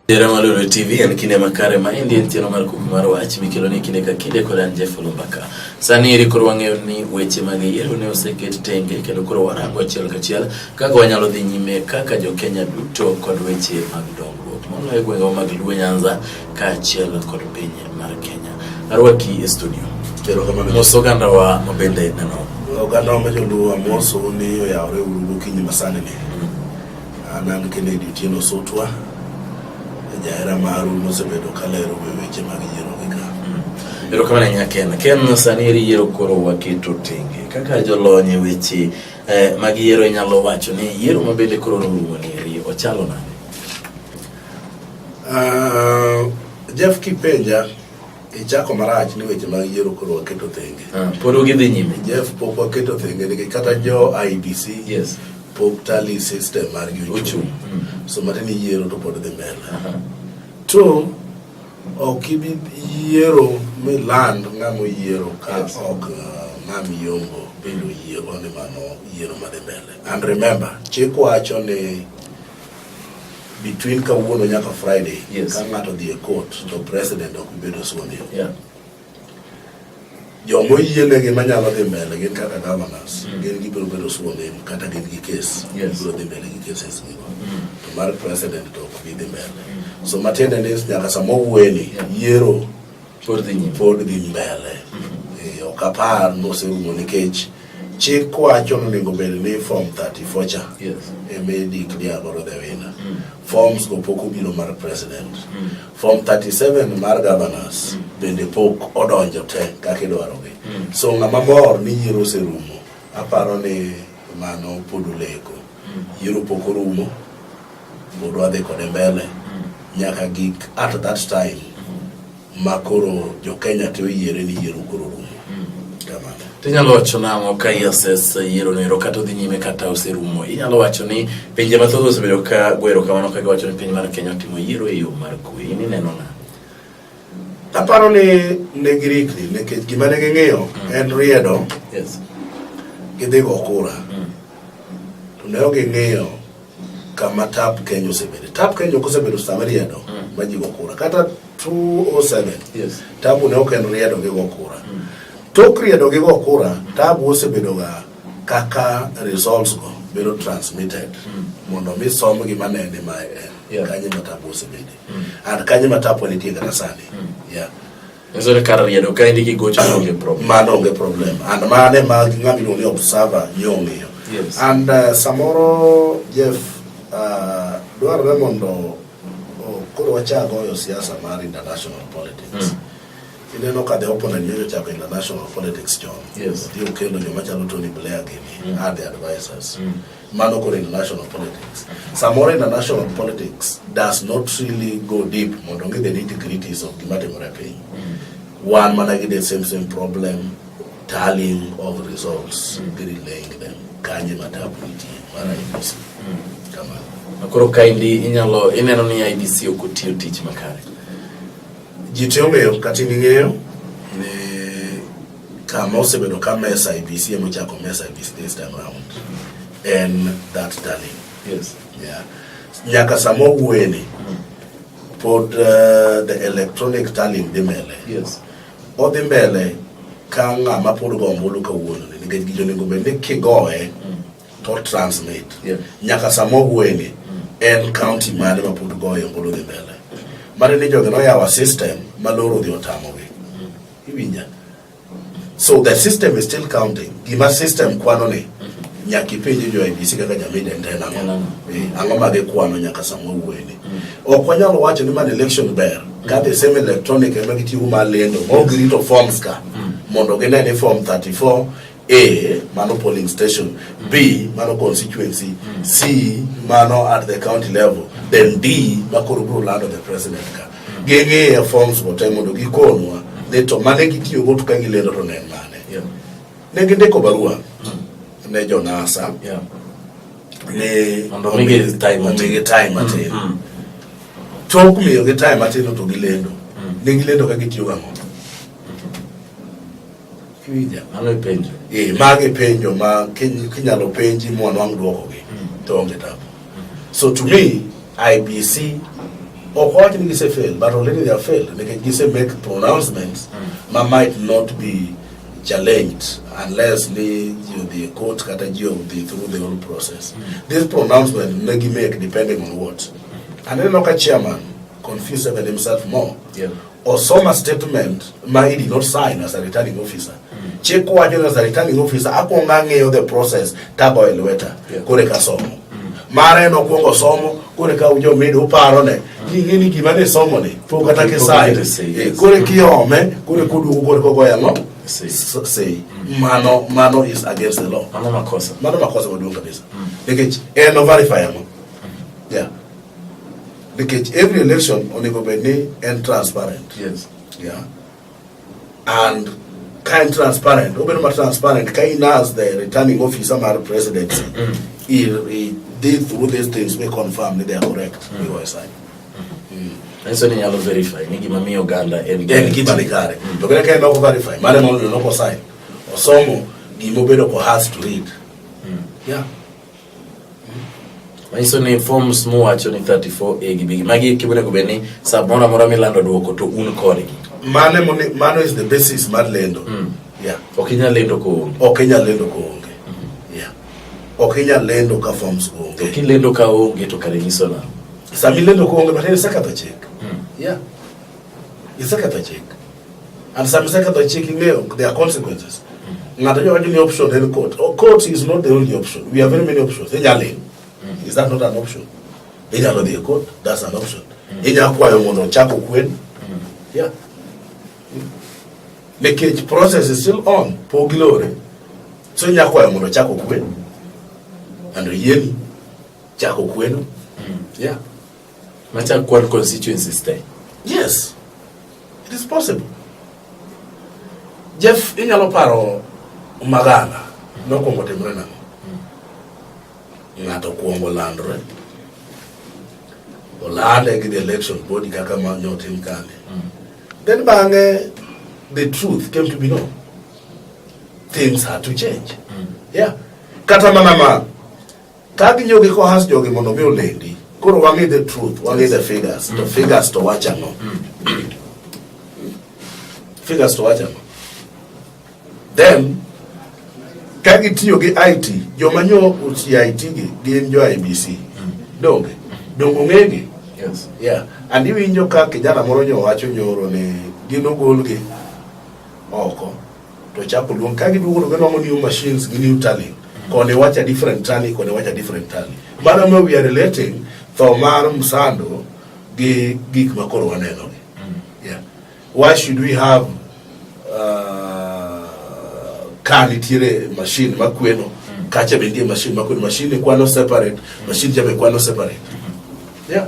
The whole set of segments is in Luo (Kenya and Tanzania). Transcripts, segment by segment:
Dera Malolo TV en kinde makare ma endi en chenro mar kuku mar wach mikelo ni kinde ka kinde kod an Jeff Olumbaka. Sani eri koro wang'eyo ni weche mag yiero ne oseket tenge kendo koro warango achiel kachiel kaka wanyalo dhi nyime kaka jo Kenya duto kod weche mag dongruok moloyo e gwengewa mag Luo Nyanza kaachiel kod piny mar Kenya. Arwaki e studio. Erokamano. Mos ogandawa ma bende neno. Oganda wa ma joluo amoso ni oyawore uru gokinyi masani ni. An an Kennedy Otieno Sutwa, jahera maru mosebedo kalero weche mag yiero gi ka. Erokamano ahinya Ken. Ken, sani eri yiero koro waketo tenge. Kaka jolony e weche mag yiero inyalo wacho ni yiero ma bende koro norumo ni eri ochalo nade? Jeff kipenja ichako marach ni weche mag yiero koro waketo thenge. Pod gidhi nyime. Jeff pok waketo thenge nikech kata jo IEBC pok tally system margi ochung'. So matiende ni yiero to pod dhi mbele. To ok ibi yiero miland ng'ama oyiero ka ok ng'ama iyombo bende oyiego ni mano yiero madhi mbele. And remember, chik wacho ni between kawuono nyaka Friday ka ng'ato odhi e court to president ok bi bedo sworn in. Joma oyienegi manyalo dhi mbele gin kaka governors, gin gibiro bedo sworn in kata gin gi case, gibiro dhi mbele gi cases gigo. To mar president to ok bi dhi mbele. So matiende ni nyaka sama owuoyeni, yiero Pod dhi nyime. pod dhi mbele. Ok apar noserumo nikech chik wacho ni onego bed ni form 34 cha ema i declare godo the winner. Forms go pok obiro mar president. Form 37 mar governors bende pok odonjo te kaka idwarogi. So ng'ama mor ni yiero oserumo, aparo ni mano pod oleko. Yiero pok orumo, pod wadhi kode mbele nyaka gik at that time ma koro jo Kenya te oyiere ni yiero koro orumo. Kamano. Tinyalo wacho nang'o ka i assess yiero no ero kata odhi nyime kata oserumo? Inyalo wacho ni pinje mathoth osebedo ka goyo erokamano ka giwacho ni piny mar Kenya otimo yiero e yo mar kwe. In ineno nang'o? Aparo ni ne girikni nikech gima ne ging'iyo en riedo gidhi go kura. To ne ok ging'iyo kama tap Kenya osebedo. Tap Kenya ok osebedo sama riedo ma ji go kura. Kata 207 tabu ne ok en riedo gi go kura. Tok riedo gi go kura, tabu osebedo ga kaka results go bedo transmitted mondo mi somgi manene ma en kanye ma tabu osebede. And kanye ma tabu nitie kata sani. Yeah. Nyiso ni kar riedo ka endi gigocho to onge problem. Mano onge problem. And mane ma ng'ama iluongo ni observer nyo ong'iyo. And samoro Jeff dwarore mondo koro wachak goyo siasa mar international politics. Ineno ka the opponent nyocha ochako international politics chon. Odhi okelo joma chalo Tony Blair gini, are the advisors. Mano koro international politics. Samoro international politics does not really go deep mondo ong'e the nitty-gritties of gima timore e piny. Wan mana gi the same same problem tallying of results gi relaying them. Kanye ma tabu nitie mar IEBC. Kamano. Koro kaendi inyalo ineno ni IEBC ok otiyo tich makare. Ji te ong'eyo kata in ing'eyo ni kama osebedo ka mess IEBC ema ochako mess IEBC this time round en that tallying. Yeah. Nyaka sama owuoyeni pod the electronic tallying dhi mbele. Odhi mbele ka ng'ama pod go ombulu kawuono ni nikech gijo onego bed ni kigoye to transmit. Nyaka sama owuoyeni en county mane ma pod goye ombulu dhi mbele. Mane ni jogi noyawo system ma loro odhi otamogi. Iwinja? So the system is still counting. Gima system kwano ni nyaka ipenj jo IEBC kaka jamida en ang'o. Ang'o ma gikwano nyaka sama owuoyeni. Ok wanyal wacho ni man election ber ka the same electronic ema gitiyo mar lendo ma ok girito forms ka mondo gine ni form 34 A mano polling station, B mano constituency, C mano at the county level, then D makoro biro lando the president ka. Ging'iye forms go te mondo gikonwa ni to mane gitiyogo to ka gilendo to ne en mane. Ne gindiko barua ne jo NASA ni Mondo omigi time matin. omigi time matin. Tok miyogi time matin to gilendo. Ne gilendo ka gitiyo gang'o? Iwinja? Mano e penjo. Magi penjo ma kinyalo penji mwanwang' dwokogi to onge tabu. So to me, IEBC Ok wach ni gise fail, but already they have failed nikech gise make pronouncements ma might not be challenged unless ni ji odhi e court kata ji odhi through the whole process. This pronouncement ne gi make depending on what. Aneno ka chairman confused even himself more. Osoma statement ma he did not sign as a returning officer. Chik wacho ni as a returning officer akwongo ang'iyo the process tagoyo e lweta koro eka somo. Mare en okwongo somo koro eka jo media uparo ne ni ing'e ni gima ne somo ni pok kata Pok kisign. kata sign, yes. Koro kiome koro eka oduogo koro eka ogoyo ang'o? Sei. Sei. Mano is against the law. Mano makosa. Mano makosa maduong' kabisa. Nikech en o verify ang'o? Yeah. Nikech every election onego bed ni en transparent. Yeah. And ka en transparent, obedo ma transparent ka in as the returning officer mar presidency, i dhi through these things mi confirm ni they are correct, mm. sign. Nyiso ni nyalo verify ni gima miyo oganda en En gima ni kare. To kata ka en ok verify, mano ema omiyo nok osign. Osomo gima obedo coerced to read. Yeah. Manyiso ni forms muwacho ni 34A gi B magi eki monego bed ni samoro amora milando duoko to un kodgi. Mano mano is the basis mar lendo. Yeah. Ok inyal lendo koonge. Ok inyal lendo koonge. Yeah. Ok inyal lendo ka forms onge. To kilendo ka onge to kare nyiso nang'o? Sama ilendo koonge but iseketho chik. Yeah. Iseketho chik. And sama iseketho chik ing'eyo there are consequences. Ng'ato nyo wacho ni option en court. Oh, court is not the only option. We have very many options. Inyalo ling. Is that not an option? Inyalo dhi e court. That's an option. Inyalo kwayo mondo ochak okwen. Yeah. Nikech process is still on. Pok gilore. So inyalo kwayo mondo ochak okwen. And oyieni chako kweno. Yeah. Machak kwan constituencies te. Yes. It is possible. Jeff, inyalo paro Magana nokwongo timre nang'o? Ng'ato kwongo landre. Olande gi the election body kaka ma nyotim kane. Then bang'e the truth came to be known. Things had to change. Yeah. Kata mana ma ka ginyo gi coerce jogi mondo mi olendi. Koro wang'i the truth, wang'i the figures. To figures to wacho ang'o? Figures to wacho ang'o? Then ka gitiyo gi IT, joma nyo otiyo IT gi gin jo IEBC. Donge? Donge ong'egi? Yes. Yeah. And iwinjo ka kijana moro nyo wacho nyoro ni gin ogolgi oko to chako luong ka giduogo to ginwang'o new machines gi new tally. Koni wacho a different tally, koni wacho a different tally. Mano ma we are relating tho mar Msando gi gik ma koro waneno gi. Yeah. Why should we have ka nitiere machine makweno kacha be nitie machine makweno machine ni kwano separate machine cha be kwano separate yeah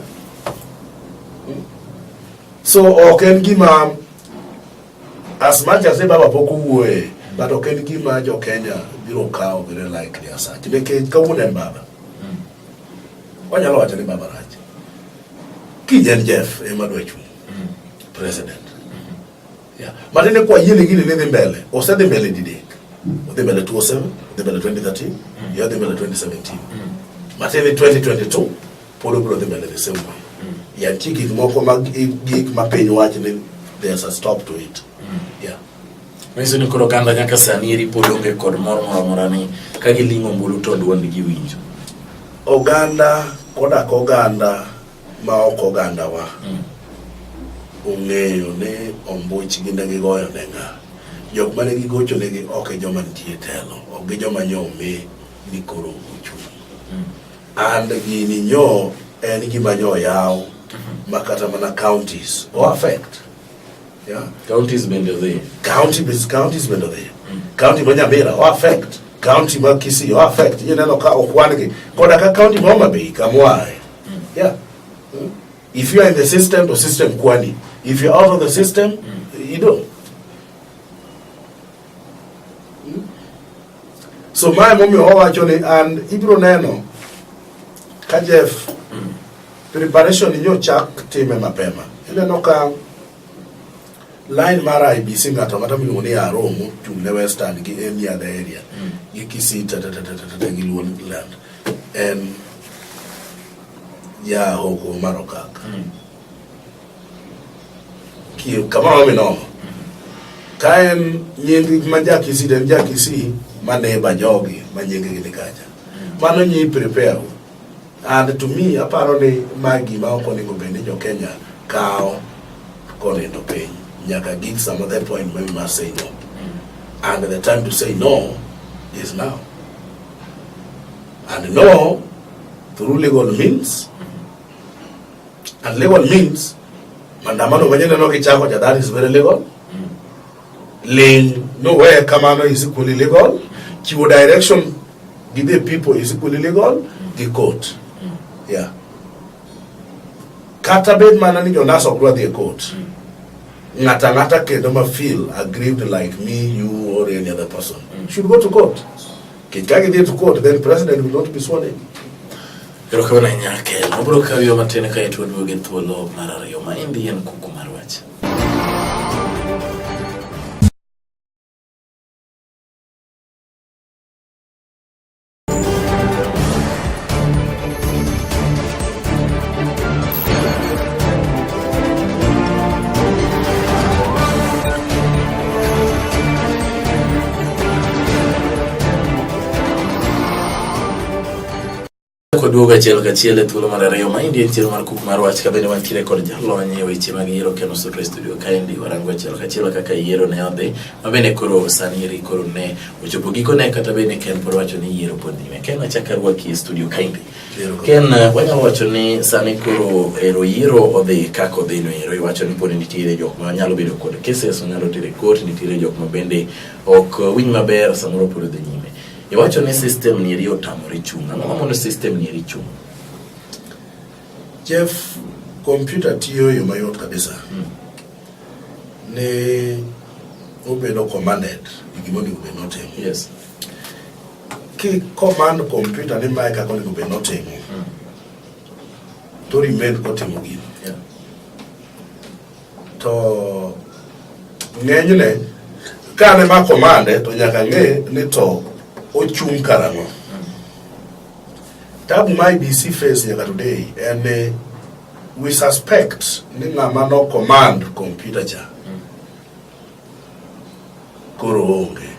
so ok en gima as much as baba pok owuoye but ok en gima jo Kenya biro kawo very likely as such nikech kawuono en baba wanyalo wacho ni baba rach kiny en Jeff ema dwa chung' president yeah. Matiende kwa yiene gini ne dhi mbele osedhi mbele didek odhi mbele 2007 odhi mbele 2013 ya odhi mbele 2017 matiende 2022 pod obiro dhi mbele the same way ya nitie gik moko mag gik ma piny wacho ni there's a stop to it yeah Manyiso ni koro oganda nyaka sani eri pod onge kod mor moro amora ni ka giling'o ombulu to duondgi winjo. Oganda koda ka oganda ma ok ogandawa ong'eyo ni ombuchgi ne gigoyo ne ng'a. Jok mane gigocho negi ok e joma nitie e telo, ok gi joma nyo omi ni koro ochung'. And gini nyo en gima nyo oyaw ma kata mana counties o affect. Yeah. Counties bende odhi. County counties bende odhi. County ma Nyamira o affect. County ma Kisii o affect. Ineno ka okwan gi. Koda ka county ma Homa Bay kamwae. Yeah. If you are in the system, the system kwani. If you're out of the system, you don't. So mae momiyo wawacho ni and ibiro neno ka Jeff preparation nyo chak time mapema. Ineno ka line mar IEBC ng'ato ang'ata miluongo ni RO mochung' ne Western gi any other area gi Kisii ta ta ta ta ta ta gi Luo land en ja hoko mar Okak. Ki kamoro minono. Ka en nying ma ja Kisii to en ja Kisii ma neighbor jogi ma nying gi ni kacha. Mano nyi prepare. And to me aparo ni ma gima ok onego bed ni jo Kenya kawo konindo piny. Nyaka gik some other point where we must say no. And the time to say no is now. And no through legal means. And legal means maandamano manyeneno gichako cha that is very legal. Ling no where kamano is equally legal. Chiwo direction gi the people is equally legal. Gi court. Yeah. Kata bed mana ni Jonas ok dwa dhi e court. Ng'ata ang'ata kendo ma feel aggrieved like me, you or any other person should go to court. Nikech ka gidhi to court then president will not be sworn in. Erokamano ahinya Ken. Wabiro kawo yo matin kaeto waduogo e thuolo mar ariyo. Maendi en kuku mar wach. Kwaduogo achiel kachiel e thuolo mar ariyo maendi en chenro mar kuku mar wach ka bende wantiere kod jalony e weche mag yiero Ken Osuru e studio kaendi warango achiel kachiel kaka yiero ne odhi ma bende koro sani eri koro ne ochopo gikone kata bende Ken pod wacho ni yiero pod nyime. Ken achak arwaki e studio kaendi. Ken wanyalo wacho ni sani koro ero yiero odhi kaka odhi no ero iwacho ni pod nitiere jok ma nyalo bedo kod cases manyalo tero e court nitiere jok ma bende ok winj maber samoro pod odhi nyime. Iwacho ni system ni eri otamore chung'. Ang'o mamono system ni eri chung'? Jeff, computer tiyo e yo mayot kabisa. Ni obedo commanded gi gima onego bed notimo. Yes. Ki command computer ni mae kaka onego bed notimo. To remain kotimo gino. Yeah. To ng'enyne kane ma commande to nyaka ng'e ni to ochung' karang'o. Tabu ma IEBC face nyaka today en ni we suspect ni ng'ama no command computer cha koro onge.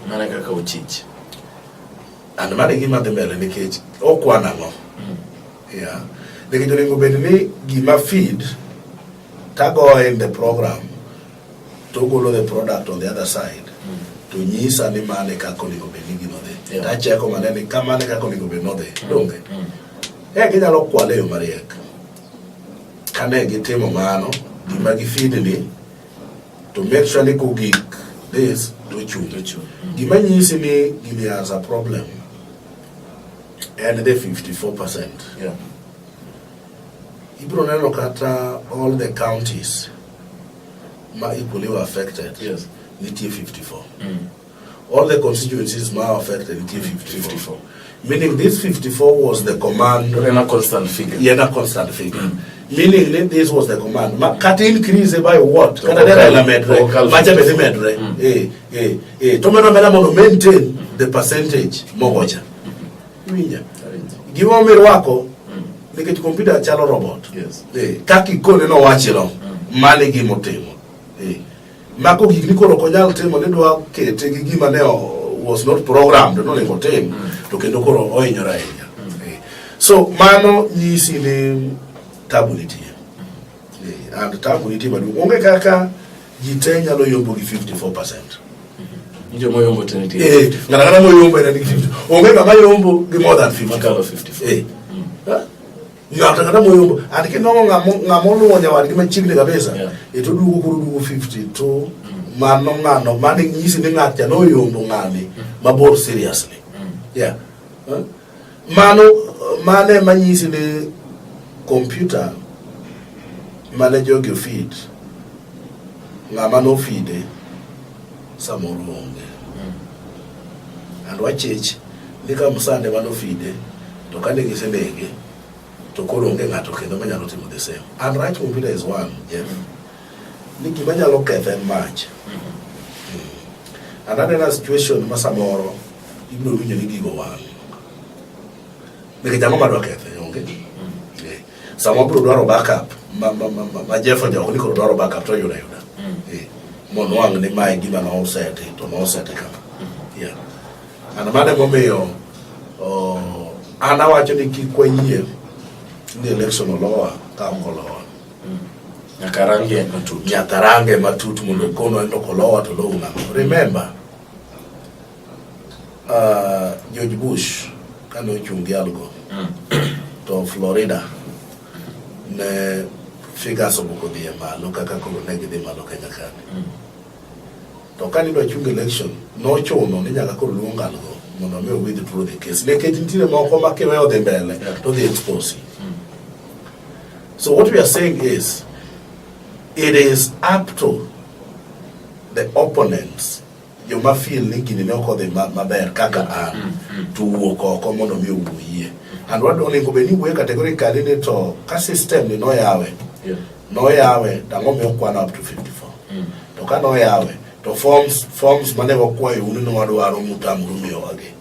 Mana kaka ochich. And mano e gima dhi mbele nikech okwan ang'o. Yeah. Nikech onego bed ni gima feed tagoye in the program to ogolo the product on the other side to nyisa ni mane kaka onego bed ni gino dhi. Yeah. Tacheko mane ni kamane kaka onego bed nodhi. Donge? Eh ginyalo kwale e yo mariek. Kane gitimo mano, gima gifeed ni to make sure ni kogik this to ochung'. Ochung'. Gima nyisi ni gini has a problem en the 54%. Yeah. Ibiro neno kata all the counties ma equally were affected Yes. nitie 54. All the constituencies ma affected nitie 54. 54. Meaning this 54 was the command En a constant figure. yeah, a constant figure. Meaning ni this was the command. Ma kata increase by what? To Kata ne okal- Raila medre. okal Macha be dhi medre. Eh, eh, eh. To medo meda mondo maintain the percentage mogocha. Iwinja? Gima omiyo irwako nikech computer chalo robot. Yes. Eh, kaka ikone nowachino, mano e gima otimo. Eh. Mako gik ni koro ok onyal timo ni dwa kete gi gima ne was not programmed nonego otim to kendo koro ohinyore ahinya. Eh. So mano nyisi ni tabu nitie. Eh, and tabu nitie maduong'. Onge kaka ji te nyalo yombo gi 54%. Joma oyombo te nitie. Eh, ng'ato ang'ata moyombo en gi 50. Onge ng'ama yombo gi more than 50. Makalo 54. Eh. Ha? Ng'ato ang'ata moyombo. And kinwang'o ng'ama oluwo nyawadgi machiegni kabisa, Yeah. eh, to oduogo koro oduogo 52. Mano ng'ano, mano nyisi ni ng'at cha noyombo ng'ani mabor seriously. Yeah. Huh? Mano, mano ema nyisi ni computer mane jogi ofeed, ng'ama nofeede samoro onge. And wachich ni ka Musande mane ofeede to kane gisenege to koro onge ng'ato kendo manyalo timo the same. And right computer is one, Jeff. Ni gima nyalo kethe en mach. And aneno situation ma samoro ibiro winjo ni gigo wang'. Nikech ang'o madwa kethe onge? Eh. Sama wabiro dwaro backup ma Jeff Ojok ni koro dwaro backup to yudo ayuda. Monwang' ni mae gima noseti to noseti kama. Yeah. And mano emomiyo an awacho ni kik wayie ni election olowa ka ok olowa. Nyaka range matut. Nyaka range matut mondo konwa ni ok olowa to lowo nang'o. Remember, George Bush kane ochung' gi Al Gore to Florida ne figures oboko dhi e malo kaka koro ne gidhi malo Kenya kani. To kane idwa chung election, nochuno ni nyaka koro luong Al Gore mondo mi withdraw the case. Nikech nitiere moko ma kiweyo dhi mbele to dhi expose. So what we are saying is, it is up to the opponents joma feel ni gini ne ok odhi maber kaka an to wuok oko mondo mi owuoyie. And wadwa onego bed ni wuoyo categorically ni to ka system ni noyawe noyawe to ang'o miyo kwan up to 54 to ka noyawe to forms mane wakwayo un ni wadwaro mutamru miyowagi.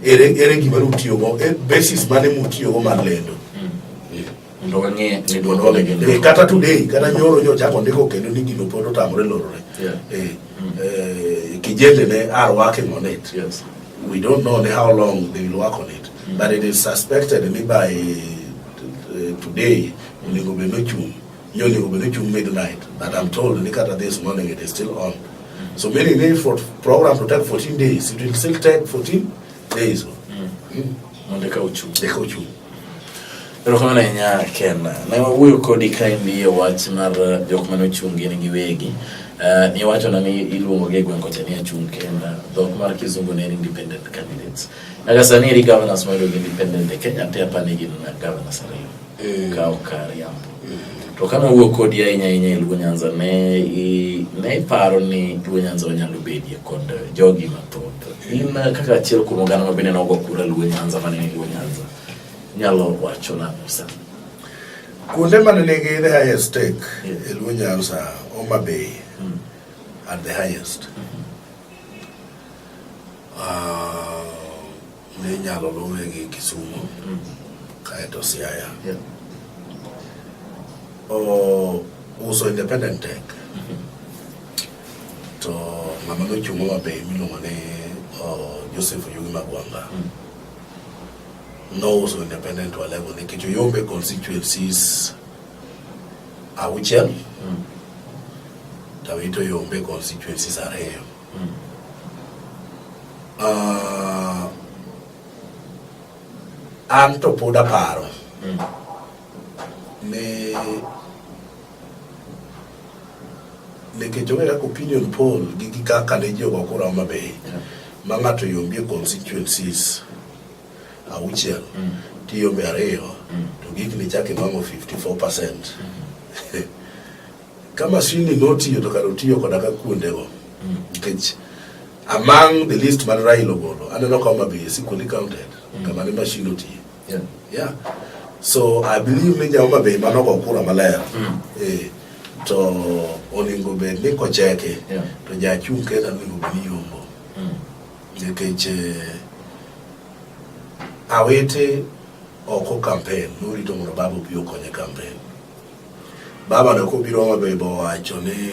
Ere gima nutiyogo, basis mane mutiyogo mar lendo. Mondo wang'e ni dwoko ne gin. Kata today, kata nyoro nyochako ndiko kendo ni gino pod otamore lorore. Kijende ne are working on it. We don't know how long they will work on it. But it is suspected ni by today onego bed nochung'. Ni onego bed nochung' midnight. But I'm told ni kata this morning it is still on. So meaning ni for program to take 14 days, it will still take 14 days. Mondo eka ochung'. Eka ochung'. Erokamano ahinya Ken. Ne wawuoyo kodi kaendi e wach mar jok mane ochung' gin giwegi. Niwachona ni iluongo gi e gweng' kocha ni achung' kenda. Dhok mar kizungu ne en independent candidates. Nyaka sani eri governors mayudo gi independent e Kenya te apani gin governors ariyo. Ka ok ariambo. To kane wawuoyo kodi ahinya ahinya e Luo Nyanza ne iparo ni Luo Nyanza wanyalo bedie kod jogi mathoth. In kaka achiel kuom oganda ma bende nogo kura Luo Nyanza mane ni Luo Nyanza. Nyalo wacho nang'o sani? Kuonde mane nigi the highest stake e Luo Nyanza, Homa Bay at the highest. Ne nyalo luwe gi Kisumu kaeto Siaya. Uso independent tek. To ng'ama nochung' Homa Bay miluongo ni Joseph Oyugi Magwanga. Nouso independent to a level nikech oyombe constituencies auchiel to Awiti oyombe constituencies ariyo. An to pod aparo ni nikech onge kaka opinion poll gi kaka ne ji ogo kura Homa Bay ma ng'ato yombie constituencies auchiel tiyombe ariyo to gikni chak inwang'o 54%. Ka machine ni notiyo to kare otiyo koda ka kuondego nikech among the list man Raila ogolo aneno ka Homa Bay is equally counted kama ne machine otiyo. Yeah. So I believe ni ja Homa Bay manogo kura maler. To onego bed ni kocheke to jachung' kenda onego bed ni yombo. Nikech Awiti oko campaign norito mondo baba obi okonye campaign. Baba ne kobiro Homa Bay bowacho ni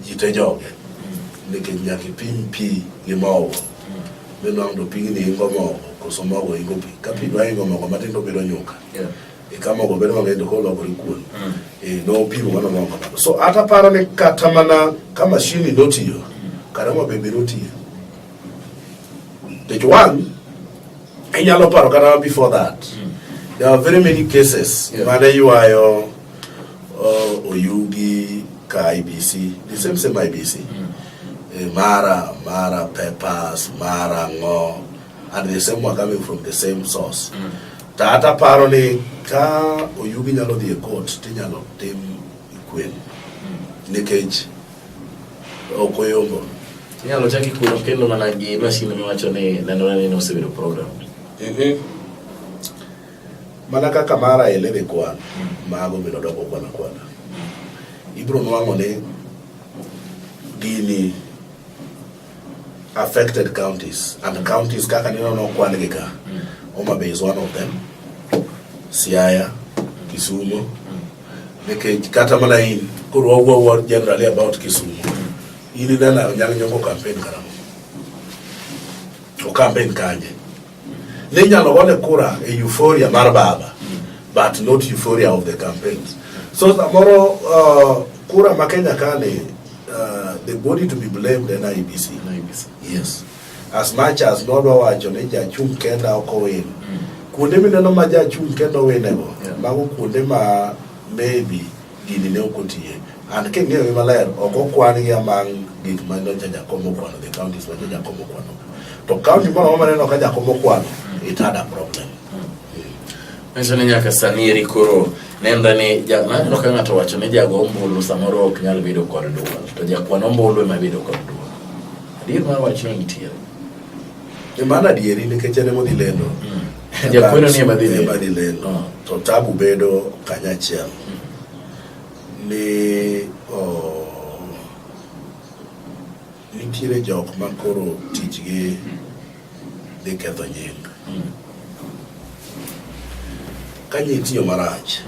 ji te joge nikech nyaka ipim pi gi mogo minwang' to pigni ingo mogo koso mogo ingo pi ka pi dwa ingo mogo matin to bedo nyuka ka mogo bedo mang'eny to kolokore kuon nopimo mano mogo kamano. So ata paro ni kata mana ka machine notiyo kare Homa Bay be notiyo. Nikech one inyalo paro kata before that there are very many cases mane ywayo Oyugi ka IEBC, the same IEBC. Mara papers, Mara ngo, and the same were coming from the same source. To ata paro ni ka Oyugi nyalo dhi e court tinyalo tim kwen nikech ok oyombo. Inyalo chak ikuno kendo mana gi machine miwacho ni nenore ni nosebedo program. Mana kaka mara ele dhi kwan, mago bende odok okwan akwana. Ibiro nwang'o ni gini affected counties and counties kaka neno nokwan gi ka. Homa Bay is one of them. Siaya, Kisumo. Nikech kata mana in, koro wawuoyo generally about Kisumo. In ineno Anyang' Nyong'o campaign karang'o? To campaign kanye? Ne inyalo gone kura e euphoria mar baba, but not euphoria of the campaigns. So samoro kura ma Kenya kani, the body to be blamed en IEBC. IEBC. Yes. As much as nodwa wacho ni jachung' kenda ok owin. Kuonde mineno ma jachung' kenda owinego, mago kuonde ma maybe gini ne ok otiye. And king'iyogi maler, ok okwan gi among gik ma nyocha Jakom okwano, the counties ma nyocha Jakom okwano. To county moro amora maneno ka Jakom okwano, it had a problem. Manyiso ni nyaka sani eri koro nenre ni naneno ka ng'ato wacho ni jago ombulu samoro ok nyal bedo kod duol to jakwan ombulu ema bedo kod duol. Adier mar wachno nitiere. E mano adieri nikech en ema odhi lendo. Jakweno ni ema dhi lendo. Ema dhi lendo. To tabu bedo kanyachiel. Ni nitiere jok ma koro tijgi dhi ketho nying. Ka nyi tiyo marach,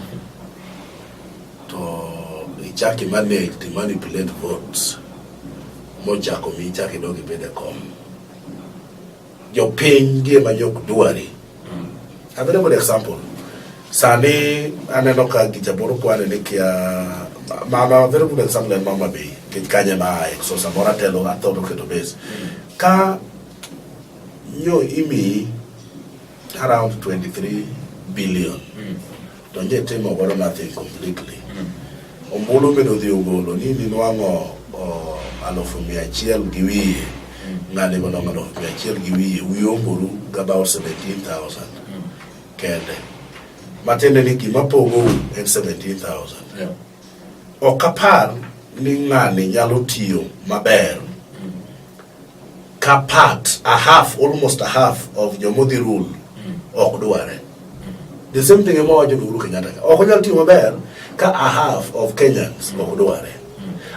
to ichak i manage to manipulate votes mochako mi ichak idog ibed e kom. Jopiny gi ema jok dwari. A very good example. Sani aneno ka gicha moro kwane ni kia mama very good example en Mama Bay nikech kanye ma aye so samoro atelo athoro keto base. Ka nyo imiyi around 23 billion to nye timo godo nothing completely. Ombulu bende odhi ogolo ni ninwang'o 100,000 gi wiye ng'ani bonwang'o 100,000 gi wiye uyomboru gi about 17,000 kende matiende ni gima pogou en 17,000. Ok apar ni ng'ani nyalo tiyo maber ka part a half almost a half of jomodhi rule ok dware. The same thing ema wacho ni Uhuru Kenyatta ka. Ok onyal tiyo maber ka a half of Kenyans ok dware.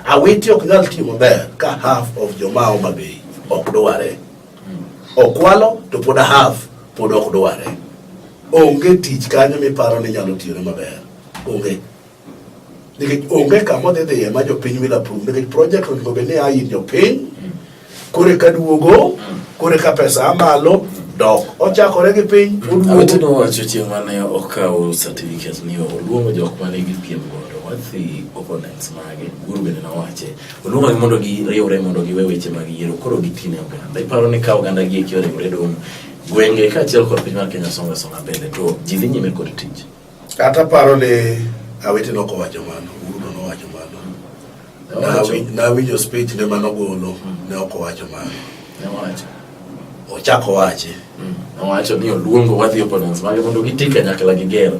Awiti ok nyal tiyo maber ka half of joma Homa Bay ok dware. Okwalo to pod a half pod ok dware. Onge tich kanyo miparo ni nyalo tiyore maber. Onge. Nikech onge kama odhi dhiye ma jopiny will approve. Nikech project onego bed ni a ir jopiny, kore ka duogo, kore ka pesa a malo, dok. Ochakore gi piny, Awiti oduogo. nowacho chieng' mane okawo certificate ni oluongo jok mane gipiem godo wadhi opponents mage Uhuru bende nowache oluongogi mondo giriwre mondo giwe weche mag yiero koro gitine oganda iparo ni ka oganda gi eki oriwre dong' gwenge kaachiel kod piny mar Kenya songa songa mbele to ji dhi nyime kod tich Kata paro ni Awiti nok owacho mano, Uhuru to nowacho mano. Nowacho. Nawinjo speech ne manogolo, ne ok owacho mano. Nowacho. Ochako owache. Nowacho ni oluongo wadhi opponents mage mondo giti kanyakla giger.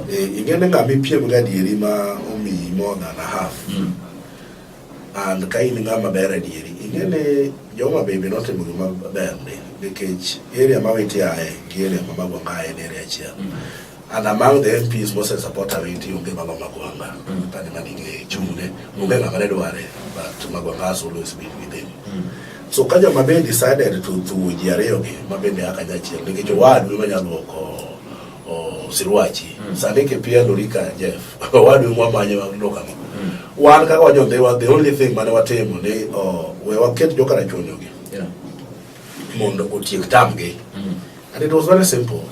Ing'e ni ng'ama ipiem go adieri ma omiyi more than a half. And ka in ng'ama ber adieri, ing'e ni joma bende notimo gima ber ndi nikech area ma Awiti aye gi area ma Magwanga aye en area achiel. And among the MPs mose support Awiti onge malo Magwanga. Pane manigi chung'ne, onge ng'ama ne dware, but Magwanga has always been with him. So ka joma be decided to thuwo ji ariyo gi ma bende a kanyachiel nikech owadu ema nyalo luoko sirwachi. Sani kipielo Rika Jeff, owadu mwamanyo luoko ang'o? Wan kaka wajondhiwa, the only thing mane watimo ni we waket jokarachuonyo gi mondo otiek tamgi. And it was very simple.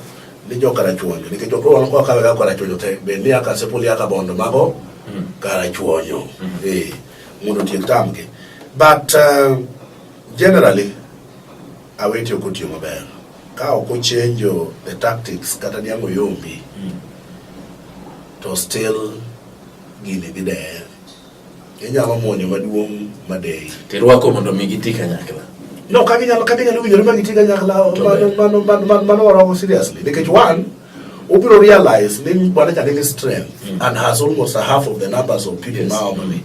Ni jokarachuonyo nikech ok wan kwa kawe kaka karachuonyo te bed ni aka Sepoli aka Bondo mago karachuonyo. Mondo otiek tamgi. But generally Awiti ok otiyo maber. Ka ok ochenjo the tactics kata niang' oyombi to still gini dhi deye. Inyalo muonyo maduong' madeyi. Tirwako mondo mi giti kanyakla. No, ka ginyalo winjore ma giti kanyakla, To mano, ber. mano waromo seriously. Nikech one, obiro realize ni bwana cha nigi strength and has almost a half of the numbers of people ma Homa Bay.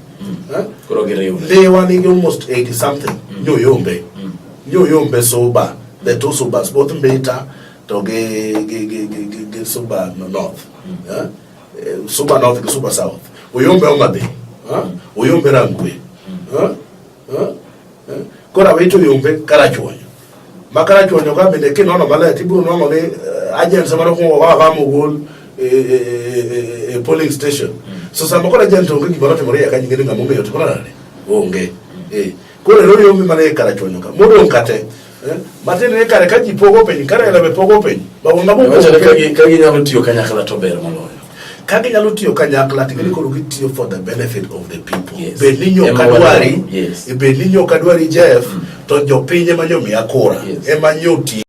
Huh? Koro giriwre. Ndhiwa nigi almost 80 something. Nyoyombe. Nyoyombe Suba. The two Subas, both Mbita to gi Suba North. Huh? Suba North gi Suba South. Oyombe Homa Bay. Huh? Oyombe Rangwe. Huh? Huh? Huh? Koro Awiti oyombe Karachuonyo. Ma Karachuonyo ka bende kinono maler tibiro nwang'o ni agents mane okwongo kawo kama ogol e, e, e, e polling station. So sama koro agent onge gimoro timore iye kanyo ing'e ni ng'ama omewo timore nade? Onge. Eh. Koro ero yombi mana e karachuonyo ka. Modong' ka te. Eh? Matiende ni kare ka ji pogo piny, ka Raila be pogo piny, ba ng'ama Wacho opogo ni ka piny. gi- ka ginyalo tiyo kanyakla to ber moloyo. Ka ginyalo tiyo kanyakla to ing'e ni koro gitiyo for the benefit of the people. Yes. Bed ni nyoka Ema wadwaro. dwari, Yes. bed ni nyoka dwari Jeff, to jopiny ema nyomiya kura, Yes. ema nyoti